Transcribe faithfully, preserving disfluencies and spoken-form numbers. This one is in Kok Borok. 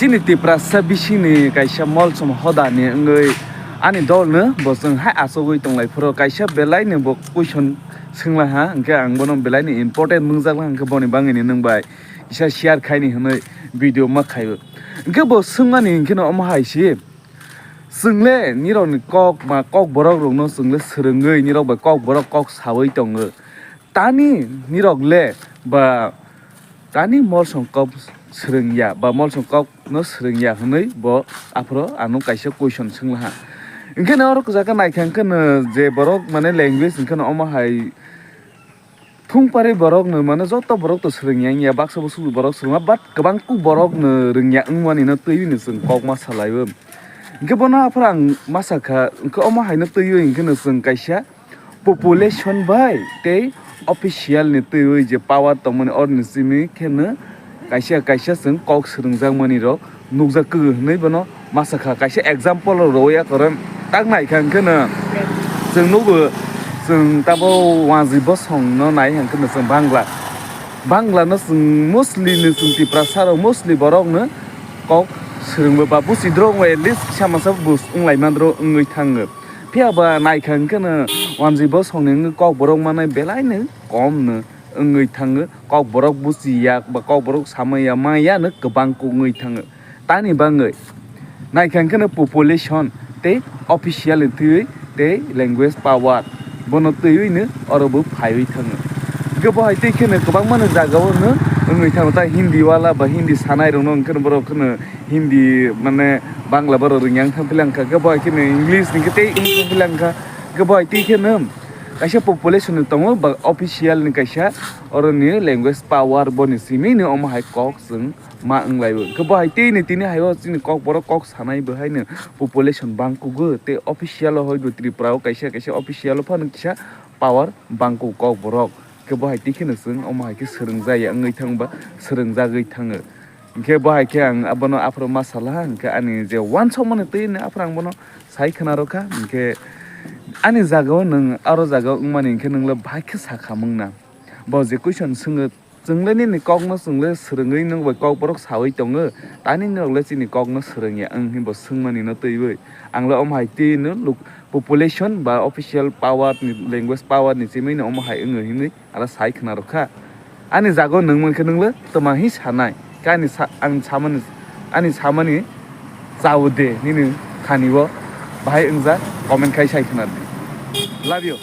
Chini Tiprasa bisingni kaisa molsom hodani wngwi ani dolno bo chwng hai achugwi tonglai phuru kaisa belaino bo question swnglaha, hwnkhe ang bono belaino important nungjaklaha, hwnkhe boni bagwino nwng bai kisa share khaini hwnwi video ma khaio. Hwnkhe bo swngmani hwnkhe no omo hai se, chwngle nirokni kok ma kok borok rokno chwngle swrwngwi nirok bai kok borok kok sawi tongo. Tani nirok le ba tani molsom kok swrwngya ba molsom kok no swrwngya hwnwi bo aphuru ano kaisa question swnglaha. Hwnkhe no oro jaga naikha hwnkhe no je borok mane language hwnkhe no omo hai thungpari borok no mane joto borok to swrwngya wngya, baksa bwswk borok swrwngma, but kwbang kuk borok no rwngya wngmani no twiwi no chwng kok ma salaio. Hwnkhe bono aphuru ang ma sakha, hwnkhe omo haino twiwi hwnkhe no chwng kaisa population bai tei official ni twiwi je power tongmani oroni simi kheno kaisa kaisa chwng kok swrwngjakmani rok nukjak kwrwi hwnwi bono ma sakha. Kaisa example rok rwui akorok tak naikha hwnkhe no chwng nugo, chwng tabo wanjwi bosong no nai hwnkhe no chwng Bangla, Bangla no chwng mostly no chwng Tiprasa rok mostly borok no kok swrwngbo ba busi drok at least kisa masa bus wnglaima drok wngwi thango. Phiya ba naikha hwnkhe no wanjwi bosongni wngwi kok borok manai belai no kom no wngwi thango, kok borok buchi ya ba kok borok samaya maya no kwbang kuk wngwi thango. Tani bagwi naikha hwnkhe no population tei official ni twiwi tei language power bono twiwi no oro bo phaiwi thango. Hwnkhe bo hai tei kheno kwbangma no jaga o no wngwi thango, tai Hindi wala ba Hindi sanai rok no hwnkhe no borok kheno Hindi mane Bangla borok rwngya wng thang philangkha, hwnkhe bo hai kheno English ni khe tei wng thang philangkha, hwnkhe bo hai tei kheno kaisa population ni tongo ba official ni kaisa oroni language power boni simi no omo hai kok chwng ma wnglaio. Hwnkhe bo hai tei ni tini hai o chini kok borok kok sanai bo hai no population bang kugo tei official o hai bo Tripura o kaisa kaisa official o phano kisa power bang kugo kok borok. Hwnkhe bo hai tei kheno chwng omo hai khe swrwngjakya wngwi thango ba swrwngjagwi thango. Hwnkhe bo hai khe ang abono aphuru ma salaha, hwnkhe ani je uansukmani twi hwnwi aphuru ang bono sai khna rwkha. Hwnkhe ani jaga o nwng aro jaga o wngmani hwnkhe nwng le bahai khe sakha mung na. Bo je question swngo, chwng le nini kok no chwng le swrwngwi nwng bai kok borok sawi tongo, tani norok le chini kok no swrwngya wng hinwi bo swngmani no twiwi. Ang le omo hai twi no luk-, population ba official power ni language power ni chimwi no omo hai wngo hinwi aro sai khna rwkha. Ani jaga o nwng mankhe nwng le twma hi sanai. Khe ani sa-, ang samani, ani samani chao de nini thani o bahai wngjak comment khai sai khna di. Love you.